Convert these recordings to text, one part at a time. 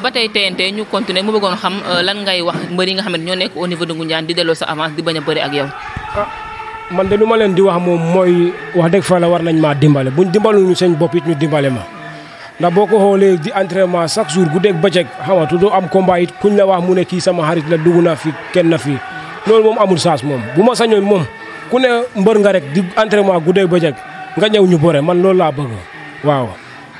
ba tey TNT ñu continuer mu bëggoon xam lan ngay wax mbër yi nga xam ne ñoo nekk au niveau de Ngoundiane di delloo sa avance di bañ a bëri ak yow. man de lu ma leen di wax moom mooy wax dëgg fa la war nañ maa dimbale buñ dimbaluñu seen bopp it ñu dimbale ma ndax boo ko xoolee di entraînement chaque jour guddeeg bëccëg xam nga doo am combat it kuñ la wax mu ne kii sama xarit la dugg na fi kenn na fi loolu moom amul chance moom bu ma sañoon moom ku ne mbër nga rek di entraînement guddeeg bëccëg nga ñëw ñu bëre man loolu laa bëgg waaw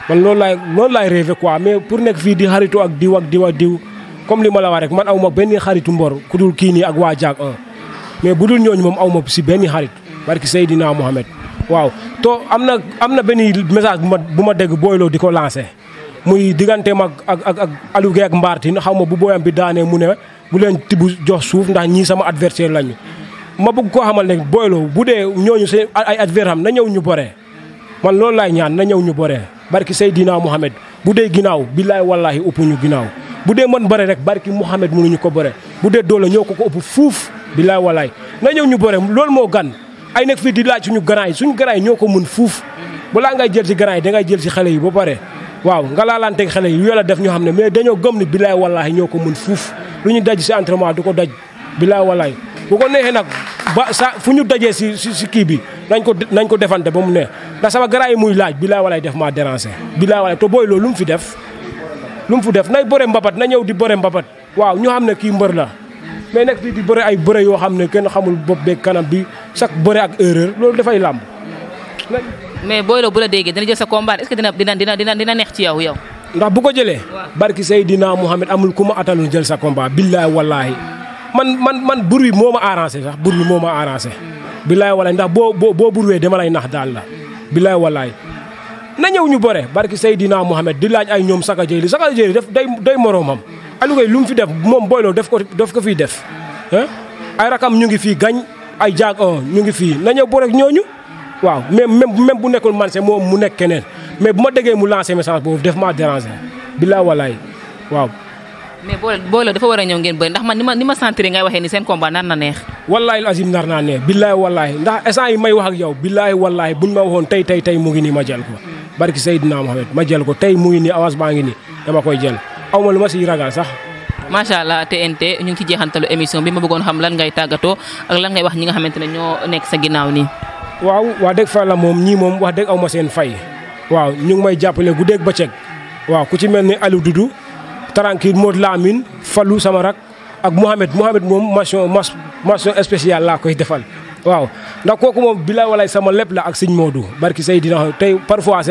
man loolu laay rêvé quoi mais pour nekk fii di xaritu ak diw ak diw ak diw comme li ma la wax rek man aw ma benn xaritu mbor ku dul kii nii ak waa Jaag 1 mais bu dul ñooñu moom aw ma si benn xarit barki Seydina Mohamed waaw to am na benn message bu ma dégg booyloo di ko lancé muy digganteem ak Aliou Gueye ak Mbartine xaw ma bu booyam bi daanee mu ne bu leen tibb jox suuf ndax ñii sama adversaire lañu ma bëgg koo xamal ne booyloo bu dee ñooñu seen ay adversaire xam na ñëw ñu boree man loolu laay ñaan na ñëw ñu boree barki Seydina Mohamed bu dee ginnaaw billaay wallaahi ëpp ñu ginnaaw bu dee mën bëre rek barki Mohamed mënuñu ko bëre bu dee doole ñoo ko ëpp fuuf billaay wallaahi na ñëw ñu bëre loolu moo gan ay nekk fii di laaj suñu garaay ñoo ko mën fuuf balaa ngay jël si garaay da ngay jël si xale yi ba pare waaw nga laalanteeg xale yi yoola def ñu xam ne mais dañoo gëm ni billaay wallaahi ñoo ko mën fuuf lu ñu daj si entraînement du ko daj billaay wallaahi bu ko neexee nag ba fu ñu dajee si kii bi nañ ko defante ba mu neex ndax sama garaay yi muy laaj billaay wallaahi def maa déranger billaay wallaahi te booy loolu lu mu fi def nay bëre mbapat na ñëw di bëre mbapat waaw ñu xam ne kii mbër la mais nekk fii di bëre ay bëre yoo xam ne kenn xamul bopp beeg kanam bi chaque bëre ak erreur loolu dafay làmb. mais booyloo bu la déggee dina jël sa combat est-ce que dina neex ci yow. ndax bu ko jëlee. barki Seydina Mohamed amul ku ma atalul jël sa combat billaay wallaahi man bur bi moo ma arrangé sax bur bi moo ma arrangé. billaay wallaahi ndax boo burwee dama lay nax daal la billaay wallaahi na ñëw ñu bëre barki Seydina Mohamed di laaj ay ñoom Saka Jéeli def day moroomam. Aliou Gueye lu mu fi def moom booyloo def ko fii def ay rakam ñu ngi fii gañ ay Jaag 1 ñu ngi fii na ñëw bëre ak ñooñu waaw même bu nekkul man moom mu nekk keneen mais bu ma déggee mu lancé message boobu def maa déranger billaay walaay waaw. mais booyloo dafa war a ñëw ngeen bëri ndax man ni ma sentir ngay waxee ni seen combat nar na neex. wallaahi azim nar naa neex billaay wallaahi ndax instant yi may wax ak yow billaay wallaahi buñ ma waxoon tey mu ngi nii ma jël ko barki Seydina Mohamed ma jël ko tey mu ngi nii avance baa ngi nii dama koy jël aw ma lu ma siy ragal sax. macha allah TNT ñu ngi ci jeexantalu émission bi ma bëggoon xam lan ngay tàggatoo ak lan ngay wax ñi nga xamante ne ñoo nekk sa ginnaaw nii. waaw wax dëgg fa la moom ñii moom wax dëgg aw ma seen fay waaw ñu ngi may jàppale guddeeg bëccëg waaw ku ci mel ni Aliou Doudou tranquille Modou Lamine Fallou sama rak ak Mohamed moom mention spéciale laa koy defal waaw ndax kooku moom bilaay walaay sama lépp la ak sëñ Modou barki Seydina tey parfois